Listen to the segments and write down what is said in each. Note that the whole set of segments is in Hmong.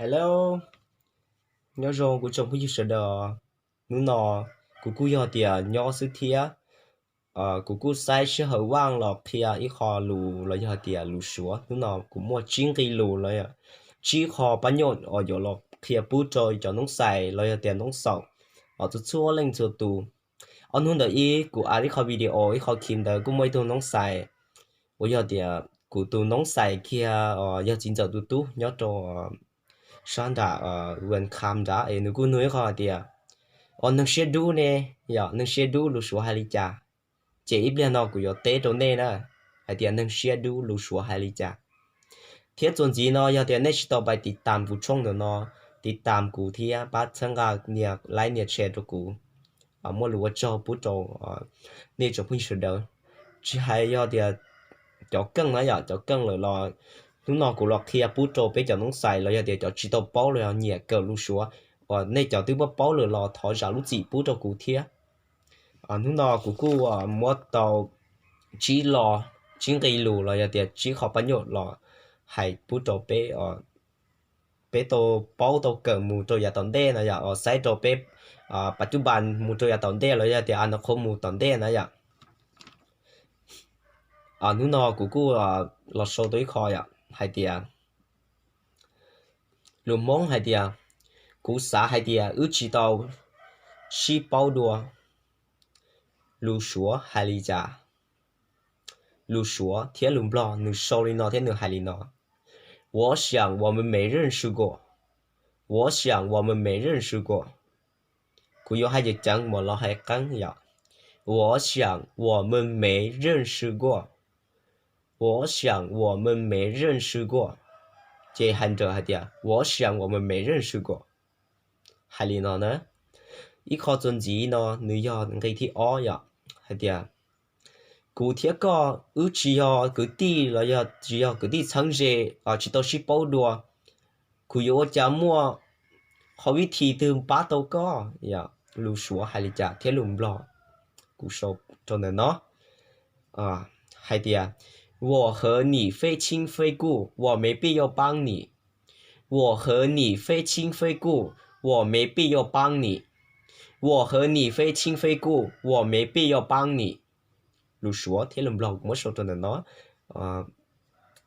Hello, nyob zoo kuv tsoom phooj ywg sawv daws. Hnub no kuv kuj yog tias nyob xwb thiab, kuv kuj saib sij hawm vaj los qhia ib qho lus los yog tias lus Suav. Hnub no kuv muaj tsib nqi lus los yog tsib qho pab nyuj uas yuav los qhia pub rau cov noob xais los yog tias noob xaum txhua txhua leej txhua tus. Ob hnub ntawd ib kuv ua ib qho video ib qho khi ntawd kuj muaj ib tug noob xais uas yog tias kuv tus noob xais kiag yog txiv ntxawm tus tub nyob rau sab nram Ven Kham nrad es nws kuj nug ib qho hais tias, o, neeg siab dub ne, yog neeg siab dub lus Suav hais li cas? Ces ib pliag no kuv yuav teb rau nej na hais tias neeg siab dub lus Suav hais li cas. Thiab txuas ntxiv no yog tias nej tsis tau pais tiv tam kuv tshooj ntawm no, tiv tam kuv thiab pab txhawb nqa nias like nias share rau kuv, muaj lus ua tsaug pub rau nej tsoom phooj ywg sawv daws. Tsis hais yog tias cov keej na yom, cov keej lawm los hnub no kuv los qhia pub rau peb cov noob xais los yog tias cov tsis tau paub los yog nyiam kawm lus Suav uas nej cov twb paub paub lawm los thov zam lub txim pub rau kuv thiab. Hnub no kuv kuj muab tau tsib lo, tsib nqi lus los yog tias tsib qho pab nyuj los hais pub rau peb, peb tau paub tau kawm mus rau yav tom ntej no yom, saib rau peb pas cub npas mus rau yav tom ntej los yog tias a no qhuav mus tom ntej na yom. Hnub no kuv kuj los sau tau ib qho yom hais tias, lus Hmoob hais tias, kuv xav hais tias wb tsis tau sib paub dua, lus Suav hais li cas? Lus Suav thiab lus Nplog nws sau li no thiab nws hais li no: 我想我们没认识过, 我想我们没认识过. Kuv yuav hais ceev ceev mas los hais qeeb yom, 我想我们没认识过, 我想我们没认识过. Ces hais nrawm hais tias 我想我们没认识过. Hais li no na. Ib qho txuas ntxiv no nws yog nqi thib ob yom, hais tias, kuv thiab koj wb tsis yog kwv tij los yog tsis yog kwv tij txheeb ze, tsis tau sib paub dua, kuv yuav ua cas muaj qhov vib thi twg pab tau koj? Lus Suav hais li cas thiab lus Nplog? Kuv sau rau ntawm no hais tias, 我和你非亲非故，我没必要帮你. 我和你非亲非故，我没必要帮你. 我和你非亲非故，我没必要帮你. Lus Suav thiab lus Nplog kuv muab sau rau ntawm no.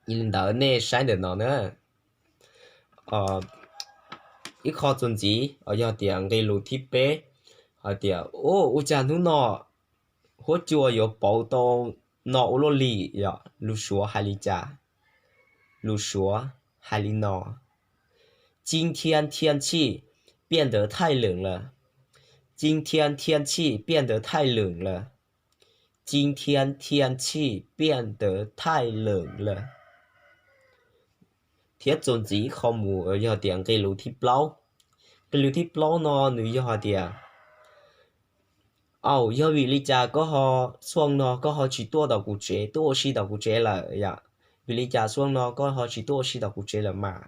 Li ntawd nej saib ntawm no na. Ib qho txuas ntxiv yog tias nqi lus thib peb, hais tias, ua cas hnub no huab cua yuav pauv tau no ua luaj li yom? Lus Suav hais li cas? Lus Suav hais li no: 今天天气变得太冷了. 今天天气变得太冷了. 今天天气变得太冷了. Thiab txuas ntxiv qho mus yog tias nqi lus thib plaub. Nqi lus thib plaub no nws yog hais tias, au, yog vim li cas koj ho, xuaj no koj ho tsis tuaj tom kuv tsev, tuaj ua si tom kuv tsev lawm yom? Vim li cas xuaj no koj ho tsis tuaj ua si tom kuv tsev lawm mas?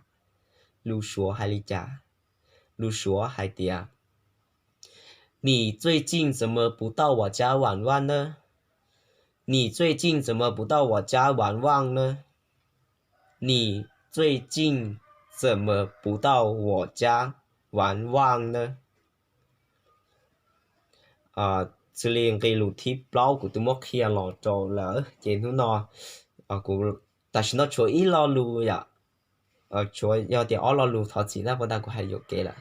Lus Suav hais li cas? Lus Suav hais tias, 你最近怎么不到我家玩玩呢？ 你最近怎么不到我家玩玩呢？ 你最近怎么不到我家玩玩呢？ Xws li nqi lus thib plaub kuv twb muab qhia los rau lawm ces hnub no kuv, tam sim no tshuav ib lo lus yom, tshuav yog tias ob lo lus, thov txim na, puag ta kuv hais yuam kev lawm.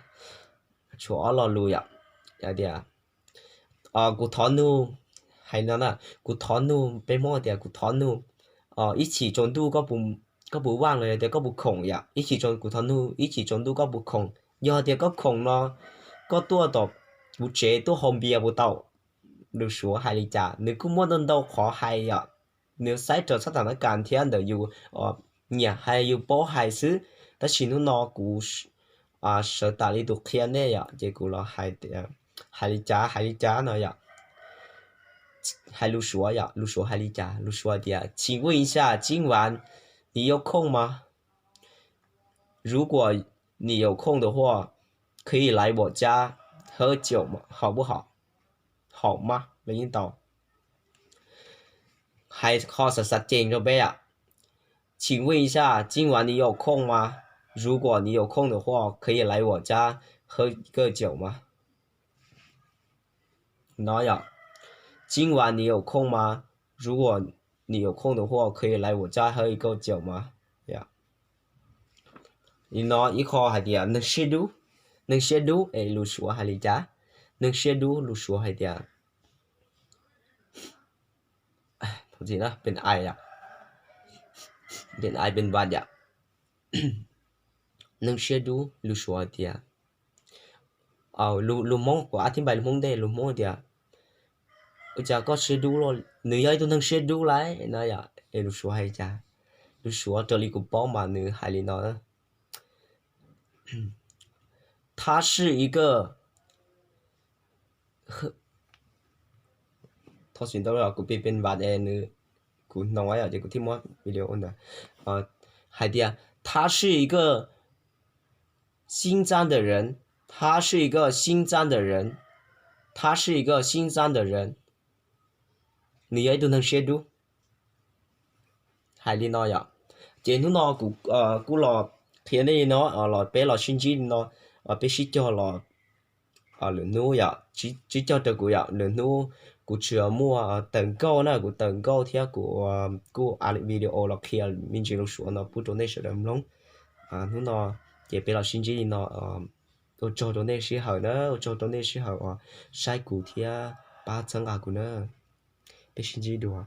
Tshuav ob lo lus yom, tias, kuv thov nug, hais no na, kuv thov nug, peb Hmoob tias kuv thov nug, ib chim tsaus ntuj koj puas vaj los yog tias koj puas khoom yom? Ib chim, kuv thov nug ib chim tsaus ntuj koj puas khoom? Yog tias koj khoom no koj tuaj tom kuv tsev tuaj haus npias puas tau? Lus Suav hais li cas? Nws kuj muaj ntau ntau qhov hais yom, nws saib raws txhab tam na kas thiab ntawm yus nyiam hais yus paub hais xwb. Tab sis hnub no kuv sawv tam li tus qhia nej yom, ces kuv los hais tias, hais li cas, hais li cas no yom. Hais lus Suav yom, lus Suav hais li cas? Lus Suav tias, 请问一下，今晚你有空吗？如果你有空的话，可以来我家喝酒吗？好不好？好吗？ Hais qhov xav xav cees rau peb yom. 请问一下，今晚你有空吗？如果你有空的话，可以来我家喝一个酒吗？ No yom, 今晚你有空吗？如果你有空的话，可以来我家喝一个酒吗？ Li no ib qho hais tias neeg siab dub, neeg siab dub es lus Suav hais li cas? Neeg siab dub lus Suav hais tias, pem ai, pem ai pem npas yom. Neeg siab dub lus Suav hais tias, lus Hmoob kuv ab thib npai lus Hmoob ntej, lus Hmoob hais tias, ua cas koj siab dub los? Nws yog ib tug neeg siab dub lauj no yom. Es lus Suav hais cas? Lus Suav raws li kuv paub mas nws hais li no: 他是一个 Thov txim ntau, kuv pem pem npas es nws, kuv hnoos yom ces kuv thiaj muab video ntawd. Hais tias, 他是一个心脏的人, 他是一个心脏的人, 他是一个心脏的人. Nws yog ib tug neeg siab dub. Hais li no yom. Ces hnub no kuv kuj los qhia nej li no, los peb los sib ntsib li no, peb sib cog los lwm hnub yom, sib cog rau kuv yom. Lwm hnub kuv tsis muaj tawm nkauj na, kuv tawm nkauj thiab kuv kuj ua video los qhia me ntsis lus Suav no pub rau nej sawv daws mloog. Hnub no ces peb los sib ntsib li no. Ua tsaug rau nej sij hawm na, ua tsaug rau nej sij hawm uas saib kuv thiab pab txhawb nqa kuv na. Peb sib ntsib dua.